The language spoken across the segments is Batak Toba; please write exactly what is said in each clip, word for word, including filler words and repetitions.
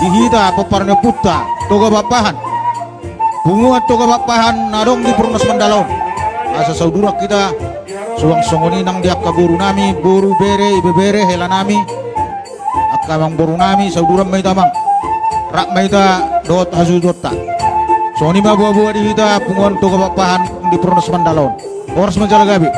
Di hita pomparan ni ompunta Toga Pakpahan, punguan Toga Pakpahan na adong di Perumnas Mandala on, asa sauduran hita suang songon i nang di angka boru nami, boru, bere, ibebere, hela nami, angka amang boru nami, sauduran ma hita, amang. Rap ma hita dohot hasuhutonta. Songon i ma boaboa di hita punguan Toga Pakpahan di Perumnas Mandala on. Horas ma jala gabe.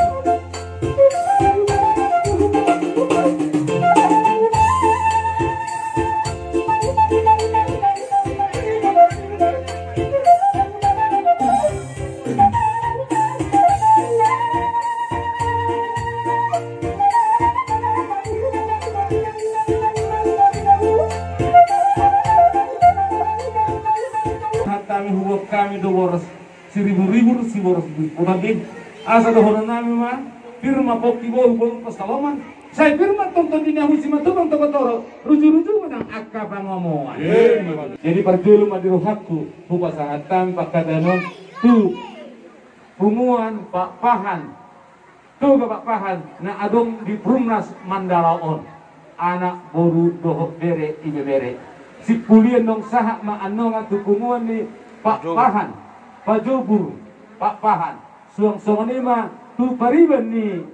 Hami huboan hami do boras siribu-ribu, siboras buis. Asa dohonon nami ma, pir ma pongki bohi bolut pansalongan, sai pir ma tongtong di na husip ma tubang togotoro, ruju-ruju ma nang angka pangomoan. Jadi parjolo ma di rohangku hupasahat hami panghataion on tu punguan Pakpahan, Toga Pakpahan na adong di Perumnas Mandala on, anak, boru dohot bere, ibebere. Sipulian naung sahat ma annon tu punguan ni Pakpahan, pajobur Pakpahan, suang songon i ma tu pariban ni,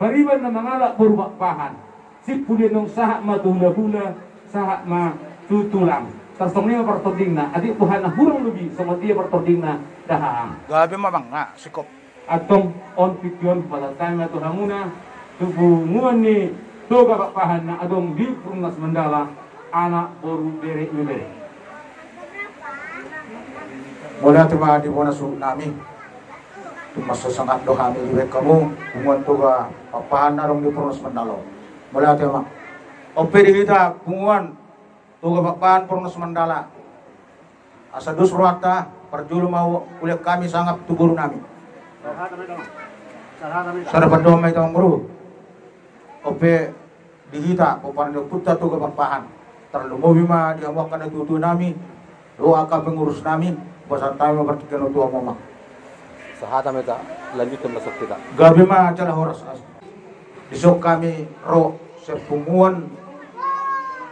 pariban na mangalap boru Pakpahan. Sipulian naung sahat ma tu hulahula, sahat ma tu tulang. Tarsongon i ma partordingna, atik boha na hurang lobi, songon dia partordingna, dahahang. Gabe ma, amang, na singkop. Antong on tingki on hupasahat hami ma tu hamuna, tu punguan ni Toga Pakpahan na adong di Perumnas Mandala, anak, boru, bere, ibebere. Mauliate ma di bona suhut nami. Tung mansai sangap do hami dibahen hamu, punguan Toga Pakpahan na adong di Perumnas Mandala on. Mauliate ma. On pe di hita punguan Toga Pakpahan Perumnas Mandala, asa dos rohanta, parjolo ma hulean hami sangap tu boru nami. Sada pandohan ma hita, amang boru. On pe di hita pomparan ni ompunta Toga Pakpahan, tarlumobi ma di hamu angka natua-tua nami dohot angka pengurus nami, hupasahat hami ma partingkian on tu hamu, amang. Sahata ma hita, lanjutkan ma songon hita. Gabe ma jala horas. Dison hami ro sian punguan,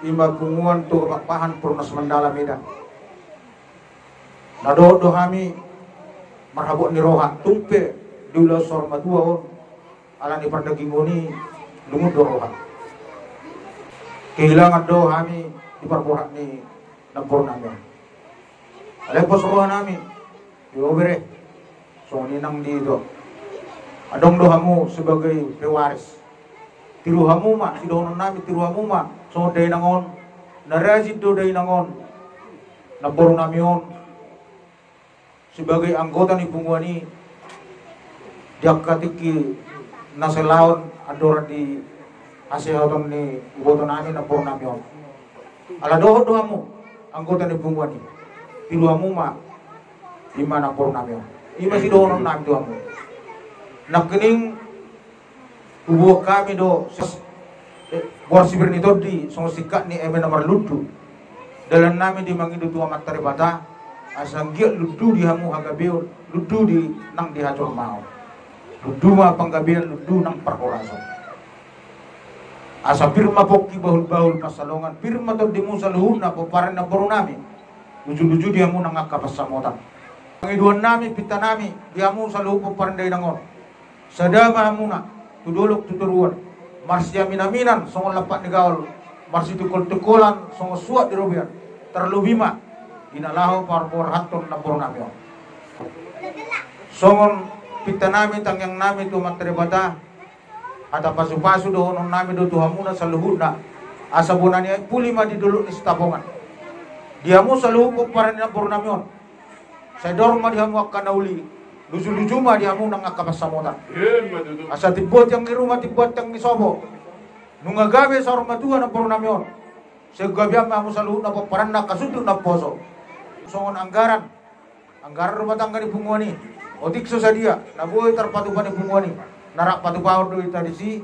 i ma punguan Toga Pakpahan Perumnas Mandala Medan. Na dohot do hami marhabot ni roha, tung pe diulahon saur matua on, ala ni pardagingon i, lungun do roha. Kehilangan do hami di parborat ni namboru nami on. Alai pos roha nami, io bere, songon i nang di ito. Adong do hamu sebagai pewaris. Tiru hamu ma, sidohonon nami, tiru hamu ma songon dainang on. Na rajin do dainang on, namboru nami on, sebagai anggota ni punguan i, di angka tingki na salaon andorang di hasehaton ni iboto nami, namboru nami on. Ala dohot do hamu anggota ni punguan i, tiru hamu ma, i ma namboru nami on. I ma sidohonon nami tu hamu. Nangkining huboan hami do, eh, goar sipir ni tondi, songon singkat ni eme na marlundu. Dalan nami di mangido tu Amanta Debata, asa anggiat lundu di hamu hagabeon, lundu di nang di hajolmaon. Lundu ma panggabean, lundu nang parhorason. Asa pir ma pongki bahul-bahul pansalongan, pir ma tondimu saluhutna pomparan ni namboru nami. Luju-luju di hamu nang angka pansamotan. Pangidoan nami, pinta nami, di hamu saluhut pomparan dainang on. Sada ma hamuna, tu dolok tu toruan, marsiamin-aminan songon lampak ni gaol, marsitungkol-tungkolan songon suat di robean, tarlobi ma di na laho parborhathon namboru nami on. Songon pinta nami, tangiang nami tu Amanta Debata, hata pasu-pasu dohonon nami do tu hamuna saluhutna, asa bona ni aek puli ma di dolok ni Sitapongan. Di hamu saluhut pomparan ni namboru nami on, sai dor ma di hamu angka na uli, luju-luju ma di hamu nang angka pansamotan. Asa timbo tiang ni ruma, timbo tiang ni sopo. Nunga gabe saur matua namboru nami on, sai gabean ma hamu saluhutna pomparanna angka sundut na poso. Songon anggaran, anggaran rumah tangga ni punguan i, otik so sadia na boi tarpatupa ni punguan i, na rap patupahon do hita disi.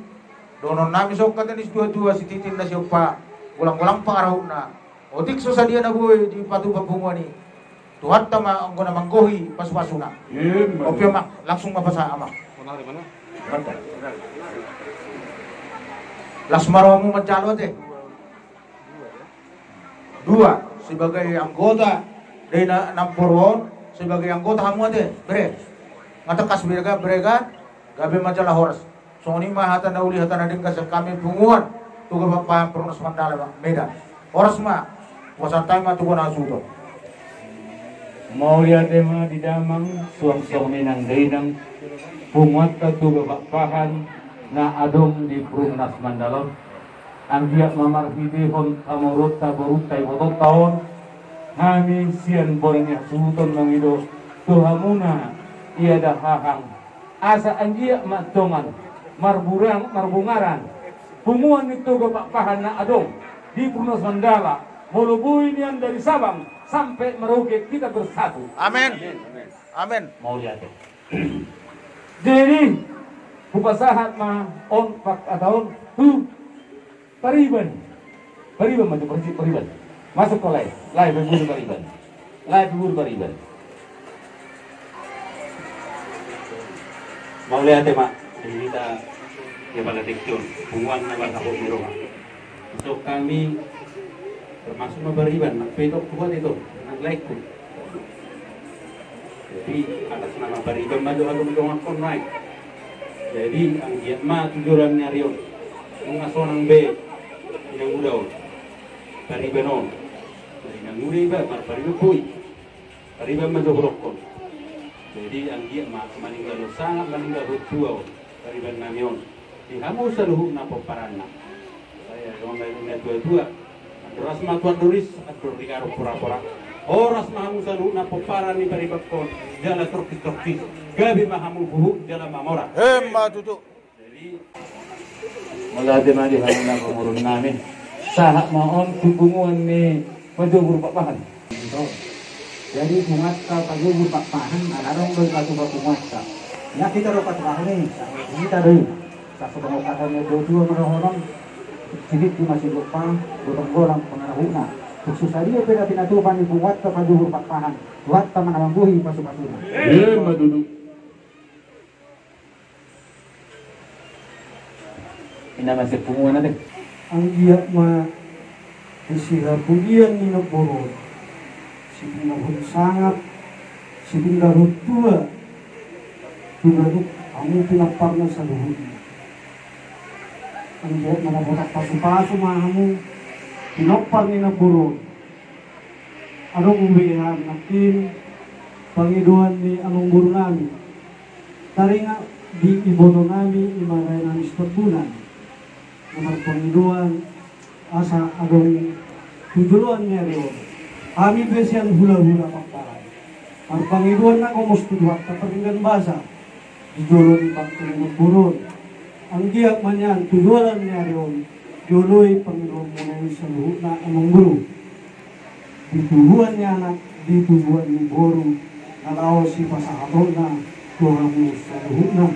Dohonon nami songon hata ni situa-tua, sititi na siompa, golang-golang pangarahutna. Otik so sadia na boi dipatupa punguan i, Tuhanta ma anggo na manggohi pasu-pasuna. Oke, amang, langsung ma pasahat, amang. Las ma rohamu manjalo ate. Dua, sebagai anggota dari na-, Namboru on, sebagai anggota hamu ate, bere. Nga tangkas bere kan, bere kan, gabe ma jala horas. Songon i ma hata na uli, hata na denggan sian hami punguan Toga Pakpahan Perumnas Mandala Medan. Horas ma, hupasahat hami ma tu hasuhuton. Mauliate ma di damang, suang songon i nang dainang, punguanta Toga Pakpahan na adong di Perumnas Mandala on. Anggiat ma marhitehon pamoruonta, borunta, ibotonta on, hami sian bona ni hasuhuton mangido tu hamuna ia dahahang. Asa anggiat ma dongan marburang, marbungaran, punguan ni Toga Pakpahan na adong di Perumnas Mandala, molo boi nian dari Sabang sampe Merauke kita bersatu. Amin. Amin. Mauliate. Jadi, hupasahat ma on, pakataon tu pariban. Pariban ma tu pari-, pariban. Masuk ko lae. Lae pe buru pariban. Lae pe buru pariban. Mauliate ma. Jadi hita, ia pala tektion. Punguan na marhahok ni roha. Isok hami termasuk ma pariban, nang pe tok kuat itu, nang laiku. Jadi atas nama pariban ma jo adong dongankon nai. Jadi anggiat ma tu joloan ni ari on, nunga sonang be inanguda on, pariban on. Jadi inanguda iba marpariban boi. Pariban ma jo hurokkon. Jadi anggiat ma maninggalhon sangap, maninggalhon tua on, pariban nami on. Di hamu saluhutna pomparanna. Sai adong na tua-tua. Andor ras ma tu andoris, andor di garu pora-pora. Horas ma hamu saluhutna pomparan ni paribankon. Jala torkis-torkis. Gabe ma hamu huhut jala mamora. Emma tutu. Mauliate ma di hamuna pamoruon nami. Sahat ma on tu punguan ni Pajogur Pakpahan. Jadi punguanta Pajogur Pakpahan, ala adong do i patupa punguanta. Ia hita do patupahon i, sahita do i. Sasa pangokatan ni tua-tua ma dohonon, sidikti ma sigompa, gotong-golang pangarahutna. Tung so sadia pe na pinatupa ni punguanta Pajogur Pakpahan, Tuhanta ma na mambuhi pasu-pasuna. Emma tutu. Ina ma sian punguan ate. Anggiat ma di sihapudian ni namboru on, sipinggahon sangap, sipinggahon tua, tu ganup hamu pinomparna saluhutna. Anggiat ma dapotan pasu-pasu ma hamu pinompar ni namboru on. Adong be hami nangkin pangidoan ni amangboru nami, taringot di iboto nami, i ma raja nami Sitambunan, na marpangidoan asa adong tu joloan ni ari on hami be sian hula-hula Pakpahan marpangidoan na gomos tu Tuhanta pardenggan basa. Di jolo ni bangso ni namboru on. Anggiat ma nian tu joloan ni ari on dioloi pangidoanmuna i saluhutna amangboru. Di tubuan ni anak, di tubuan ni boru, na laho sipasahatonna tu hamu saluhutna.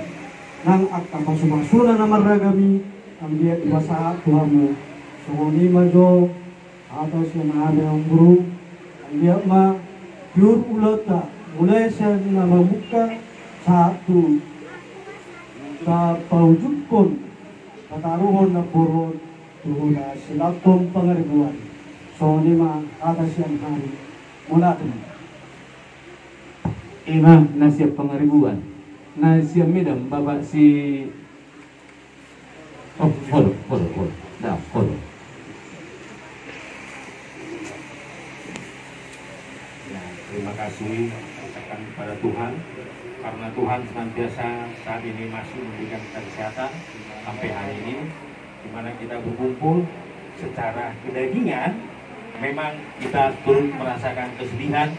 Nang angka pasu-pasuna na marragam i, anggiat dipasahat tu hamu. Songon i ma jo hata sian hami amangboru, anggiat ma tiur ulaonta, mulai sian na mamungka sahat tu tapaujungkon pataruhon namboru on tu hula silangkon pangaribuan. Songon i ma hata sian hami. Mauliate. I ma na sian pangaribuan. Na sian Medan, Bapak si Oh, follow, follow, follow. Dah, follow. Ya, terima kasih ucapkan kepada Tuhan, karena Tuhan senantiasa saat ini masih memberikan kita kesehatan sampai hari ini, di mana kita berkumpul secara kedagingan. Memang kita turut merasakan kesedihan,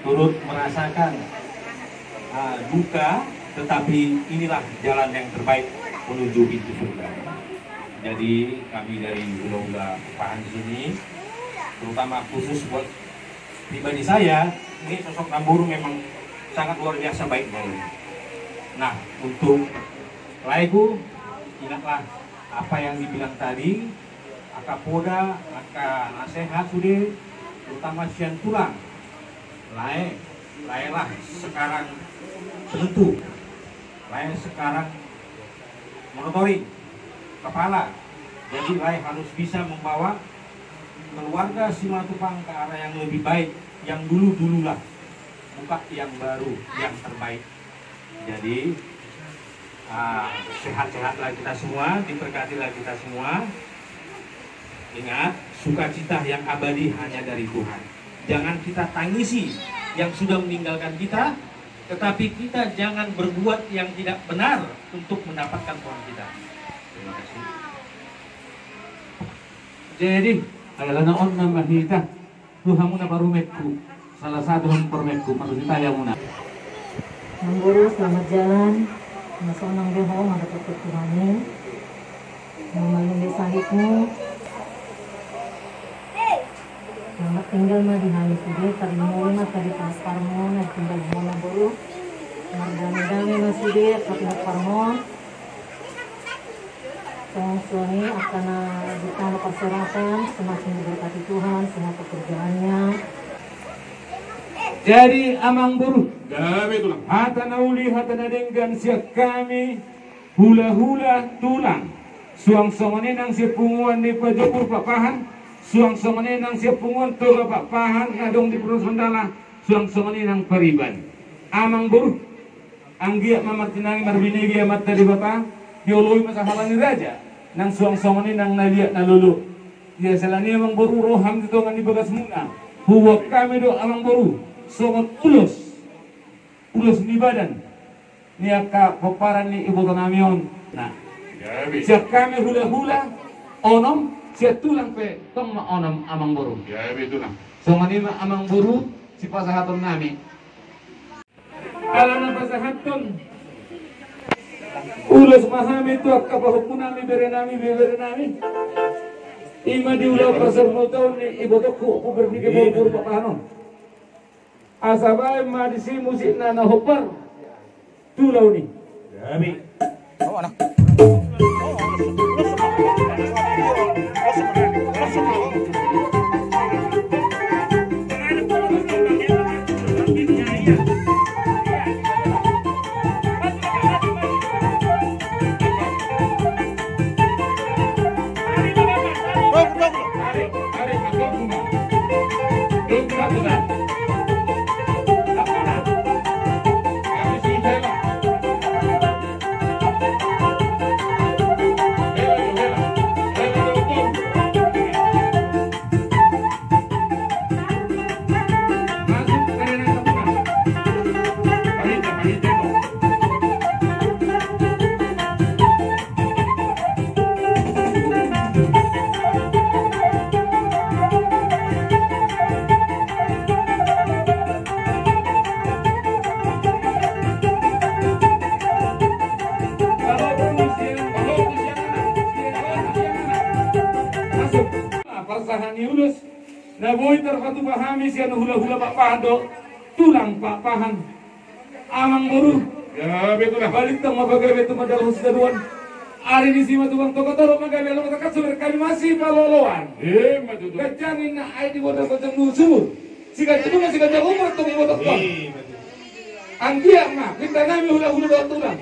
turut merasakan, ah, duka, tetapi inilah jalan yang terbaik menuju pintu surga. Jadi kami dari hula-hula Pakpahan sini, terutama khusus buat pribadi saya, ini sosok namboru memang sangat luar biasa baik, Bang. Nah, untuk laegu, ingatlah apa yang dibilang tadi, angka poda, angka nasehat sude, terutama sian tulang. Lae, laelah sekarang penentu. Lae sekarang monitoring kepala. Jadi lae harus bisa membawa Keluarga Simatupang ke arah yang lebih baik, yang dulu-dululah, buka yang baru, yang terbaik. Jadi, ah, sehat-sehatlah kita semua, diberkatilah kita semua. Ingat, sukacita yang abadi hanya dari Tuhan. Jangan kita tangisi yang sudah meninggalkan kita, tetapi kita jangan berbuat yang tidak benar untuk mendapatkan Tuhan kita. Terima kasih. Jadi, ayo lana on nama hita. Tu hamuna parumaenku, salah satu hamu parumaenku, marhite hamuna. Amangboru, selamat jalan. Na sonang be ho mandapothon Tuhan i. Na malum be sahitmu. Selamat tinggal ma di hami sude, tarlumobi ma tadi panas parmo na ditinggalhon Amangboru. Mardame-dame ma sude, panas parmo. Songon i, angka na di tano parserahan, semakin diberkati Tuhan semua pekerjaannya. Jadi, Amangboru, gabe tulang. Hata na uli, hata na denggan sian hami, hula-hula tulang. Suang songon i nang sian punguan ni Pajombur Pakpahan, suang songon i nang sian punguan Toga Pakpahan, na adong di Purwosondala, suang songon i nang Pariban. Amangboru, anggiat ma martinangi marbinege Amanta Debata, dioloi ma sahala ni raja, nang suang songon i nang na liat na lolo. Ia siala ni i, Amangboru, ro hami tu tonga ni bagasmuna. Huboan hami do, Amangboru, songon ulos, ulos ni badan ni angka pomparan ni ibotonami on. Nah, gabe. Sian hami hula-hula onom, sian tulang pe tong ma onom, Amangboru. Gabe tulang. Songon i ma, Amangboru, sipasahatonnami. Ala na pasahathon ulos ma hami tu angka pahompunami, berenami, beberenami. I ma di ulaon parsaripeon ni ibotongku, Ompu Bernike, Ompu Bernike Pakpahan on. Asa baen ma disi musikna na hombar tu ulaon i. Parsahat ni ulos na boi tarpatupa hami sian hula-hula Pakpahan dohot tulang Pakpahan. Amangboru. Gabe tulang. Balintang ma pagabe tu mandalhon sitadoan. Ari ni Simatupang Toga Torop ma gabe, ala mata kasu berkami masih paloloan. Ima tutu. Ganjang ninna aek di bordas, ganjang ni sumur. Siganjang umur, siganjang umur tu ibotohon. Ima tutu. Anggiat ma pintanami hula-hula dohot tulang,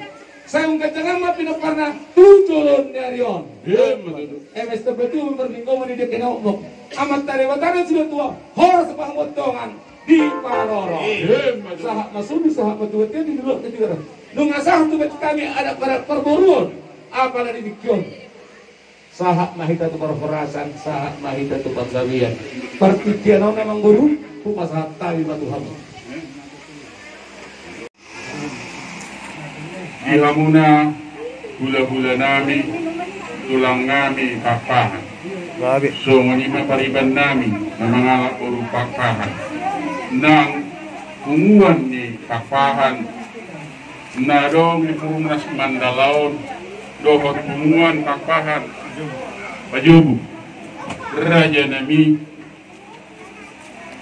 sai umganjang ma pinomparna tu joloan ni ari on. Ima tutu. Eme sitamba tubu, marlinggoman i di angka na mokmok. Amanta Debata na suda tua, horas ma hamu antong di parorot. Ima tutu. Sahat ma sude, sahat ma tu bontean di luat na tinggal. Nunga sahat tu bontean hami adat par-, parboruon, apala di tingki on. Sahat ma hita tu parhorasan, sahat ma hita tu panggabean. Partingkian on, Amangboru, hupasahat hami ma tu hamu. Di hamuna hula-hula nami, tulang nami Pakpahan. Gabe. Songon i ma pariban nami na mangalap boru Pakpahan. Nang punguan ni Pakpahan na adong di Perumnas Mandala on, dohot punguan Pakpahan Pajobu. Raja nami,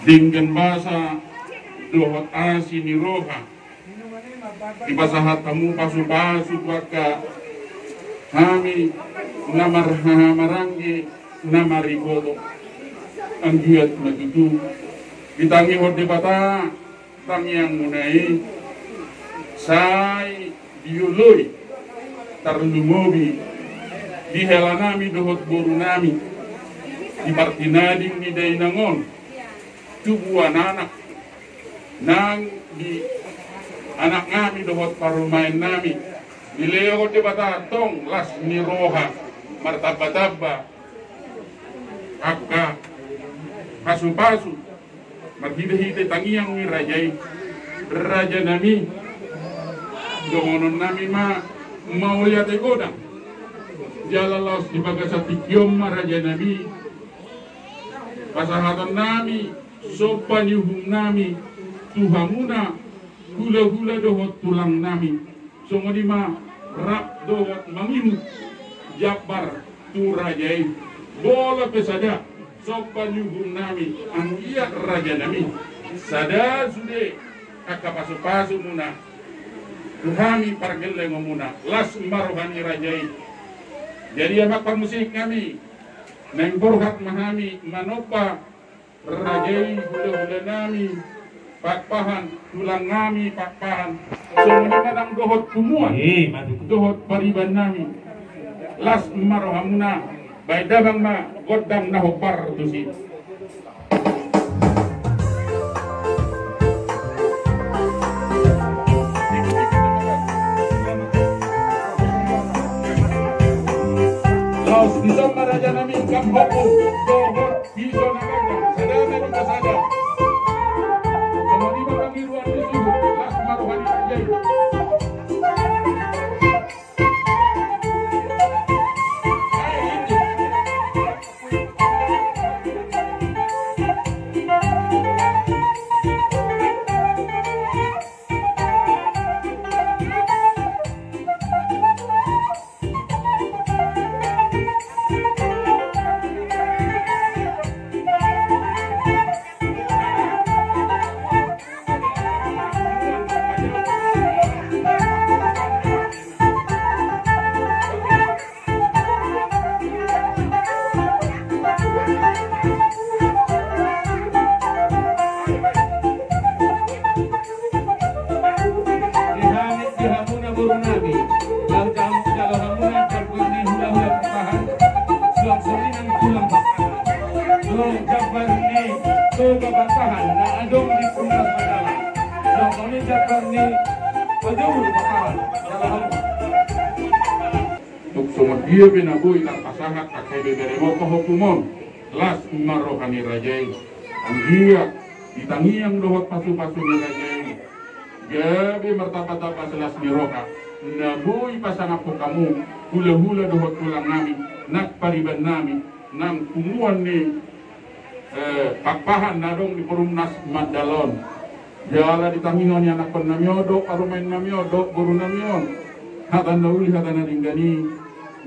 denggan basa dohot asi ni roha dipasahat hamu pasu-pasu tu angka hami na marhaha maranggi na mariboto. Anggiat ma tutu ditangihon Debata tangiangmuna i, sai dioloi tarlumobi di hela nami dohot boru nami. Di partinading ni dainang on tubuan anak, nang di anak nami dohot parumaen nami, dilehon Debata tong las ni roha, martamba-tamba angka pasu-pasu marhite-hite tangiang ni raja i. Raja nami, dohonon nami ma mauliate godang. Jala laos di bagasan tingki on ma raja nami, pasahaton nami somba ni uhum nami tu hamuna, hula-hula dohot tulang nami. Songon i ma rap dohot mangihut jambar tu raja i. Molo pe sada somba ni uhum nami, anggiat raja nami, sada sude angka pasu-pasu muna tu hami pargellengon muna, las ma roha ni raja i. Jadi amang parmusik nami, naeng borhat ma hami manomba raja i, hula-hula nami Pakpahan, tulang nami Pakpahan, songon i ma nang dohot punguan, eh, madu, dohot pariban nami. Las ma rohamuna, baen damang ma gondang na hombar tusi. Laos dison ma raja nami, ingkon hopu dohot piso na ganda, sada na dua sada. Songon i ma pangidoan ni suhut, las ma roha ni raja i. Di hami, di hamuna boru nami, jalo, jalo hamuna jambar ni hula-hula Pakpahan, suang songon i nang tulang Pakpahan. Suang jambar ni Toga Pakpahan na adong di Perumnas Mandala. Suang songon i jambar ni pajolo Pakpahan. Jalo hamuna. Tung songon dia pe na boi tarpasahat angka ibeberemon pahompuon, las ma roha ni raja i. Anggiat di tangiang dohot pasu-pasu ni raja i gabe martamba-tamba las ni roha na boi pasangaphon hamu, hula-hula dohot tulang nami, nang pariban nami, nang punguan ni eh, Pakpahan na adong di Perumnas Mandala on. Jala di tangiang ni anakkon nami on dohot parumaen nami on dohot boru nami on, hata na uli, hata na denggan i,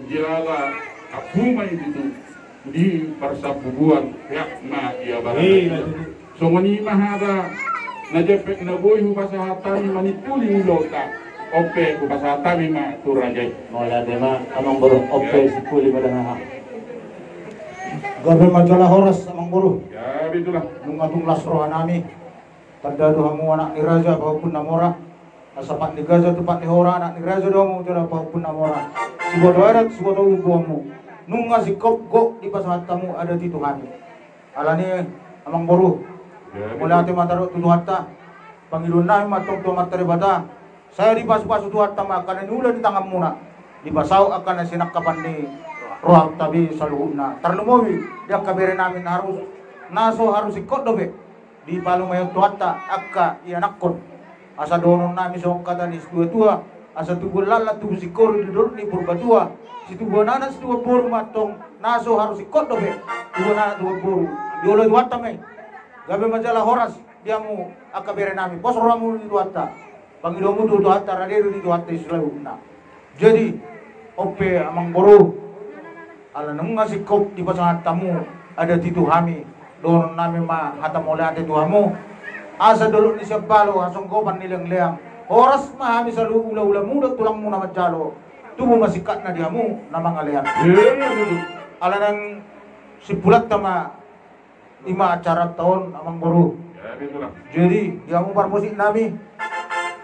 jala ampu ma i tutu di parsambubuan, peak ma di abara. Iya, na tutu. Songon i ma hata na jempek na boi hupasahat hami manimpuli ulaonta. On pe hupasahat hami ma tu raja i. Mauliate ma amang boru, on pe, iya, simpuli ma da haha. Gabe ma jala horas amang boru. Gabe tulang. Nunga tung las roha nami. Tanda do hamu anak ni raja pahompu na mora. Asa pat ni gaja tu pat ni hora, anak ni raja do hamu jala pahompu na mora. Siboto adat, siboto ubu hamu. Nunga singkop gok dipasahat hamu adat i tu hami. Alani amang boru, gabe, mauliate ma tadok tu Tuhanta. Pangidoan nami ma tong tu Amanta Debata. Sai dipasu-pasu Tuhanta ma angka na niula ni tanganmuna, dipasaut angka na sinangkapan ni rohanta be saluhutna. Tarlumobi di angka bere nami na harus, na so harus singkop dope dipalumaon Tuhanta angka ianakhon. Asa dohonon nami songon hata ni situa-tua, asa tubuan lallan tubu singkoru di dolok ni Purbatua, situbuan anak situbuan boru ma tong na so harus singkop dope, tubuan anak tubuan boru. Dioloi Tuhanta ma i. Gabe ma jala horas di hamu angka bere nami, pos rohamu di Tuhanta. Pangidoanmu tu Tuhanta, rade do di Tuhanta i saluhutna. Jadi on pe amang boru, ala nunga singkop dipasahat hamu adat i tu hami, dohonon nami ma hata mauliate tu hamu. Asa dolok ni siambalo, hasonggopan ni leang-leang, horas ma hami saluhut hula-hulamu dohot tulangmu na manjalo, tubu ma singkatna di hamu na mangalean. Iya, iya, betul. Ala naeng simpulanta ma i ma acaranta on amang boru. Ya, betul lah. Jadi di hamu parmusik nami,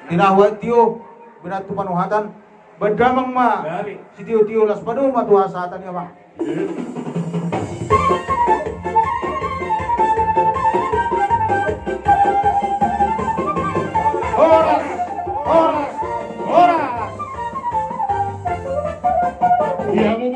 di na huaet tio, binattu panuhatan, baen damang ma, ya, sitio-tio, laos padomu ma tu hasahatan i amang. Ya. Di hamu